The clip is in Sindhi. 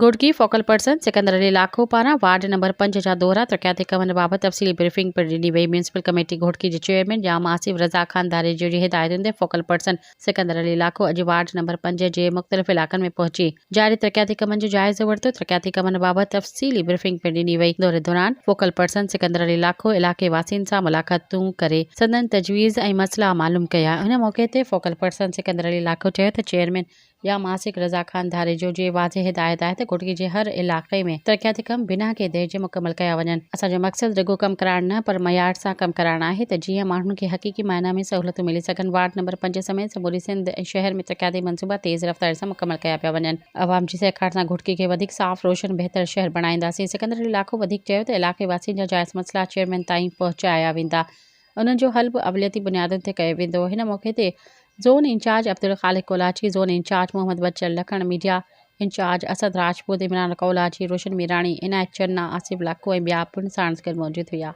گهوٽڪي، فوڪل پرسن سڪندر علي لاکو پاران وارڊ نمبر پنج جا دورا، ترقياتي ڪمن بابت تفصيلي بريفنگ پڻ ڏني وئي. ميونسپل ڪميٽي گهوٽڪي جي چيئرمين ڄام آصف رضا خان ڌاريجو جي هدايتن تي فوڪل پرسن سڪندر علي لاکو اڄ وارڊ نمبر پنج جي مختلف علائقن ۾ پهچي جاري ترقياتي ڪمن جو جائزو ورتو، ترقياتي ڪمن بابت تفصيلي بريفنگ پڻ ڏني وئي. دوري دوران فوڪل پرسن سڪندر علي لاکو علائقي واسين سان ملاقاتون ڪري سندن تجويز ۽ مسئلا معلوم ڪيا. ان موقعي تي فوڪل پرسن سڪندر علي لاکو چيو ته چيئرمين ڄام عاشق رضا خان ڌاريجو جي واضح هدايت آهي ته گهوٽڪي جي هر علائقي ۾ ترقياتي ڪم بنا ڪنهن دير جي مڪمل ڪيا وڃن. اسان جو مقصد رڳو ڪم ڪرائڻ نه پر معيار سان ڪم ڪرائڻ آهي ته جيئن ماڻهن کي حقيقي معنيٰ ۾ سهولتون ملي سگهن. وارڊ نمبر پنج سميت سموري سنڌ ۽ شهر ۾ ترقياتي منصوبا تيز رفتاري سان مڪمل ڪيا پيا وڃن. عوام جي سهڪار سان گهوٽڪي کي وڌيڪ صاف، روشن، بهتر شهر بڻائينداسين. سڪندر علي لاکو وڌيڪ چيو ته علائقي واسين جا جائز مسئلا چيئرمين تائين پهچايا ويندا. انهن جو حل به اوليتي بنيادن تي ڪيو ويندو. هن موقعي تي zone incharge Abdul Khaliq Kolachi, zone incharge Muhammad Bachal Lakhan, media incharge Asad Rajput, Imran Kolachi, Roshan Mirani, Inayat Channa, Asif Lakho ۽ ٻيا پڻ ساڻس گڏ موجود هيا.